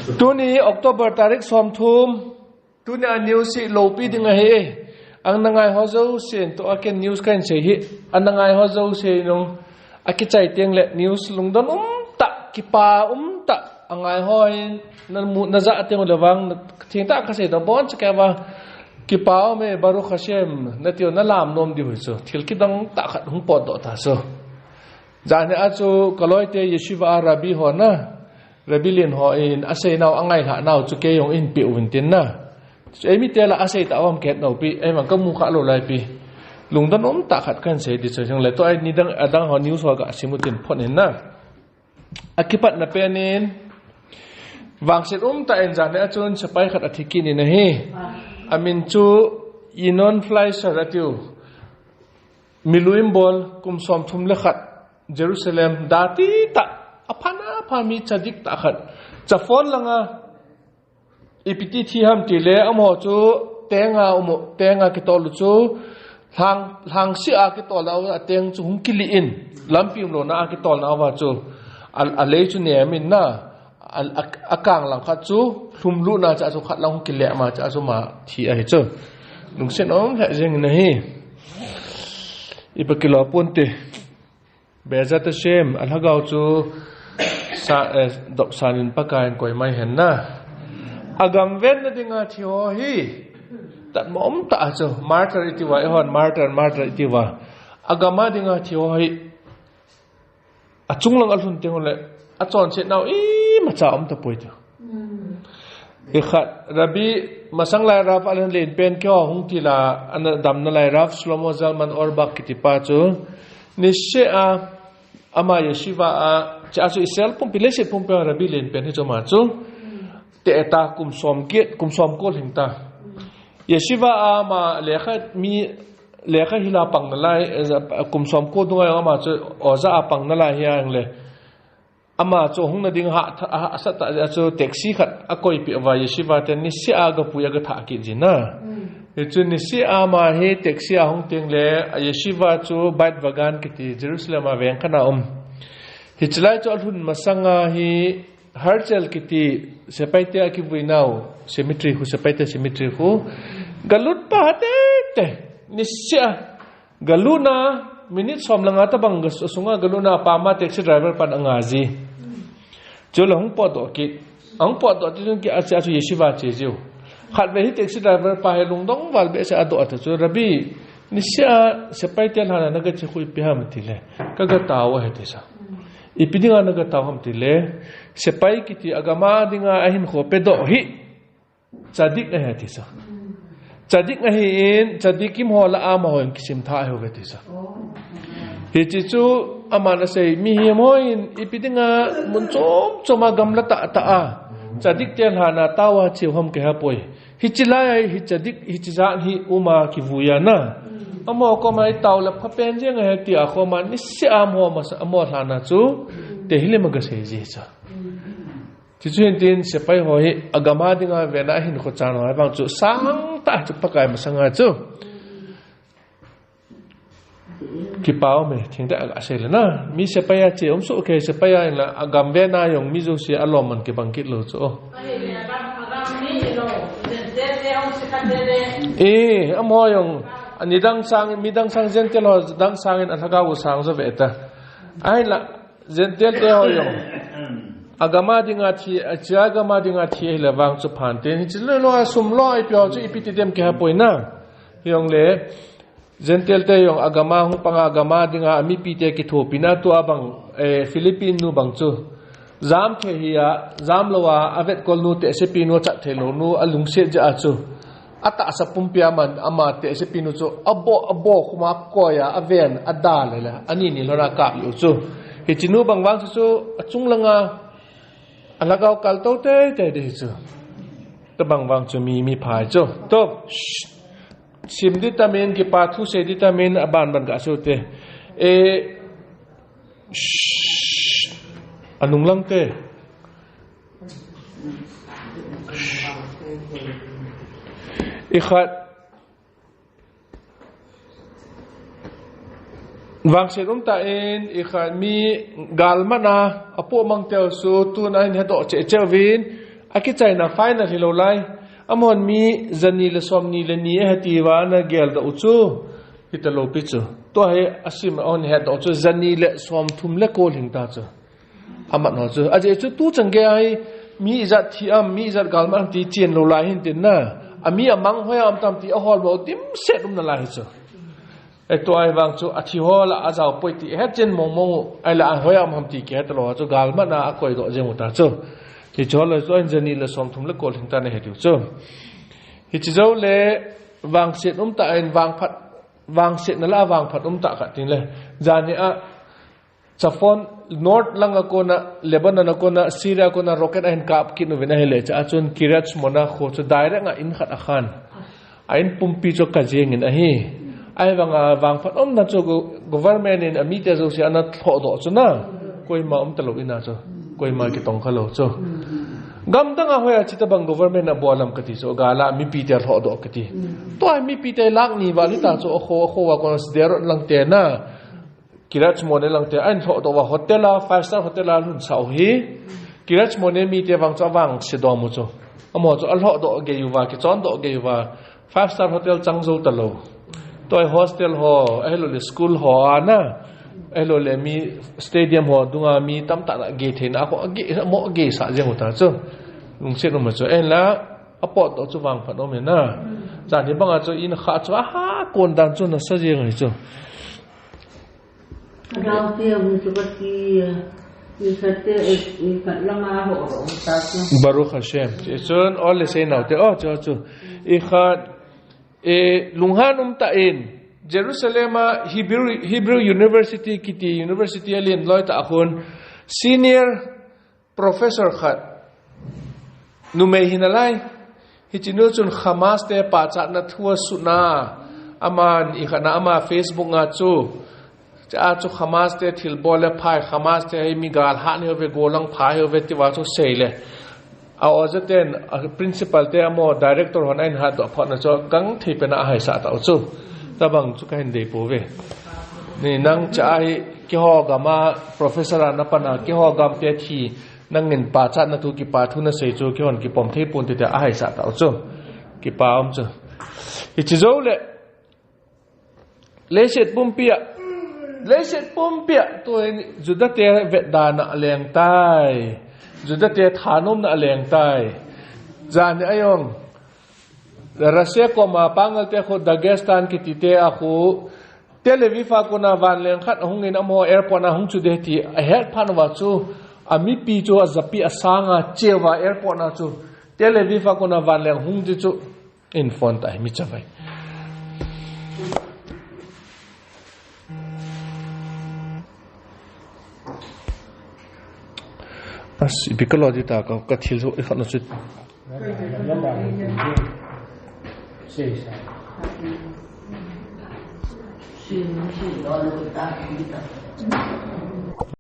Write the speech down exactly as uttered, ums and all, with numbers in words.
Tuni October tarik somthum, tuni a news hi loupi ding ahi. Ang na ngai ho jouse in, tua ken news kahin sei hi. Ang na ngai ho jouse in jong, akichai teng le news lungdon umtah, kipa umtah, angai ho in, na mu, na ja teng le vang, thengtah kasei doh bon chakeva, kipa ume, Baruch Hashem, natiu na lam nom diu hi chu. Thil kidang tah khat hung potdoh ta chu. Janhi a chu kaloite yeshiva a rabbi ho na, rabbi len ho in asei nau, angailhah nau chu kei jong in pe uvin tin na. Chu eimi te la asei tah uvam ket nau pi, eimang kamu kha lou lai pi. Lungdon umtah khat kahin sei di chu jong le, tua nidang adang ho news ho ga sim u tin phot in na. Akipatna pen in, vangset umtah in janhi a chun sepai khat athi kit in ahi. Amin chu Enoch Fleischer atiu. Miluim bol kum somthum le khat, Jerusalem, dati tah, aphan apha mi tzadik tah khat. Chafon langa, ipi ti thi ham ti le, amaho chu tenga umu, tenga kitol u chu, lhang, lhangse a kitol a, ateng chu hung kili in, lampi umlouna a kitolna uva chu, a, alei chu nem in na, a, a, akang lang khat chu, lhumlutna cha chu khat lang hung kile ma cha chu ama thi ahi chu. Lungset um lheh jeng in ahi. Ipi kilo ponte. Be'ezrat Hashem, alhagao chu sa, eh, dopsan in Pakai in koi mai hen na. Agam venna dinga thi ho hi. Tatmo umtah chu, martyr iti uva, eihon martyr, martyr iti uva. Agam a dinga thi ho hi. Achung lang alhun teng le, achonset nau imacha umtapoi ti. Ikhat, Rabbi, masang lai Rav Alan Len pen keiho hung til a, ana damna lai Rav Shlomo Zalman Auerbach kiti pa chu, niseh a, ama yeshiva a, cha chu Israel pumpi leiset pumpi a Rabbi Len pen hi chu ama chu, te ta kum som get, kum som ko lhing ta. Yeshiva a ama lekha mi, lekha hil a pang nalai, eh, kum som ko dunga jong ama chu oja a pang nalai hi a jong le. Ama chu hung na ding ha, ha, ha sa ta chu taxi khat akoipeh uva yeshiva ten niseh a gapui a gathah kit jin na. Hichu niseh a ama hi taxi a hung teng le, a yeshiva chu Beit Vegan kiti Jerusalem a veng khat a um. Hiche lai chu alhun masanga hi Herzl kiti sepai te akivui nau cemetery khu, sepai te cemetery khu. Galut pa ha tete. Niseh a. Galutna minute som langa tabang ga sunga galutna pa ama taxi driver pan anga ji. Chu la hung potdoh kit. Ahung potdoh ti jong kit a chu, a chu yeshiva che jiu. Khatvei hi taxi driver pa hi lungdong val behseh a adoh ta chu, Rabbi, niseh a sepai te lhana naga che khu ipi ham ti le. Kaga tao ahi ti sa. Ipi dinga naga tao ham ti le, sepai kiti agam a dinga ahinkho pedoh hi tzadik ahi ti sa. Tzadik ahin, tzadikim ho lah a amaho jong kisim tha ahiuve ti sa. Hiche chu aman asei, mihem hon ipi dinga mun chom chom a gamla tah tah a tzadik te lhana tao a cheu ham kihepoi. Hiche lai a hi tzadik, hiche jat hi um a kivui a na. Amaho koma itao le phapen jeng ahi ti a koma niseh a amaho masa, amaho lhana chu Tehillim a gasei ji chu. Chuche chu hin tin sepai ho hi agam a dinga vena ahinkho chan ho hi vang chu sangtah chu Pakai masanga chu. Kipa ume, thengtah a gasei le na. Mi sepai a che um soh kei, sepai a in la agam vena jong mi jouse alom man kibang kit lou chu. Eh, amaho jong, anidang sang, midang sang Gentile ho dang sangin alhagao u sang jo ve ta. Ahin la, Gentile te ho jong. Agam a dinga thi, achia agam a dinga thi ahile vang chu phan te. Hiche loi loi a sum loi ipi ho chu ipi ti dem kihepoi na. Hijongle, Gentile te jong agam a hung panga agam a dinga mipi te kithopina tua bang, eh, Philippine nu bang chu. Jam thei hi a, jam lou a, avetkol nu tehsepi nu, achat thei lou nu, alungset jeh a chu. Atahsa pumpi a man, ama tehsepi nu chu, abo, abo, khuma akoi a, aven, ada le le, ani ni lhona kap lou chu. Hiche nu bang vang chu chu, achung langa, alhagao kal to tei tei di chu. Tabang vang chu mi, mi phai chu. To, shh. Sim di tamin, kipa thu sei di tamin, aban ban gasei u te. E, shh. Anung lang te. Ikhat. Vangset umtah in, ikhat mi galmatna, apoh mang teu chu, tun ahin hedoh cheh cheh uvin, Akichaina final hilou lai. Amahon mi jani le somni le ni ahi tia ana geldoh u chu. Hita lou pi chu. Tua hi asim ahon hetdoh u chu jani le somthum le ko lhing ta chu. Amat ho chu. Ajeh chu tu chang gei ahi mi ijat thi am, mi ijat galmat am ti chen lou lai hin tin na. Ami amang hoi am tam ti ahol bou dim set um nalai hi chu. Ei, tua ahivang chu athi ho lah a ajao poi ti het chen mong mong u, ahile ahoi am ham ti kihet lou chu galmatna a koidoh jeng u ta chu. Hichu lou chu ahin jani le somthum le ko lhing ta na he diu chu. Hichi jou le vangset um ta in vangphat, vangsetna lah a vangphat um ta khat tin le. Jani a Chafon, North lang a kona, Lebanon a kona, Syria a kona rocket ahin kap kit uvin ahile, chua chun Kiryat Shmona kho chu direct a in khat akhan. A in pumpi chu akap jeng in ahi. Ahivang a vangphat umna chu go-, government in amite jouse ana lhohdoh chu na. Koima um talou in a chu. Koima kitong kha lou chu. Gamdang a hoi a chuti bang government a bol lam kati chu. Gal a mipite lhohdoh kati. Tua mipite lakh ni val hita chu akho, akho a kona Sderot lang te na. Kiryat Shmona lang te, ahin lhohdoh uva hotel a, five star hotel a lhun sau hi. Kiryat Shmona mite vang chu avangse dom u chu. Amaho chu alhohdoh gei uva, kichondoh gei uva. Five star hotel chang jou talou. Tua hostel ho, ahilou le school ho a na. Ahilou le mi stadium ho, dunga mi tamtah na gei theina, akho, agei, amaho agei sah jeng u ta chu. Lungset um a chu. Ahinla, apotdoh chu vangphat um e na. Jani bang a chu in kha chu, aha, kon dan chu nasa jeng ahi chu. Baruch Hashem. Hichun, ole sei nau te, oh, chu, chu. Ikhat, eh, lunghan um ta in, Jerusalem a Hebrew, Hebrew University kiti, University alen loi ta a khun, senior professor khat, numei hinalai. Hichi nu chun Hamas te pachatna thu asut na, aman ikhat na ama Facebook a chu, chua chu Hamas te thilbol le phai, Hamas te hi mi gal hat ahiuve, gollhang pha ahiuve tia chu asei le. A oja ten, a principal te amaho director hon ahin hatdoh phot na chu, kang thei pen a ahaisah tau chu. Tabang chu kahin dei pouve. Ni nang chua hi keiho gam a professor a napan a, keiho gam te thi, nangin pachatna thu kipa thu nasei chu, keihon kipom thei ponte tia ahaisah tau chu. Kipa um chu. Hichi jou le, leiset pumpi a, leiset pumpi a, tuin Juda te vetdana aleng tai. Juda te thanomna aleng tai. Jani a jong, Russia koma Pangal te kho Dagestan kiti te a kho Tel Aviv a kona vanleng khat ahung in amaho airport na hung chu de ti ahet phat uva chu, amipi chu ajapi asang a che uva airport na chu Tel Aviv a kona vanleng hung di chu in phone ta hi mi chavai. As, ipi kalo di ta ka, ka thil ikhat na chu.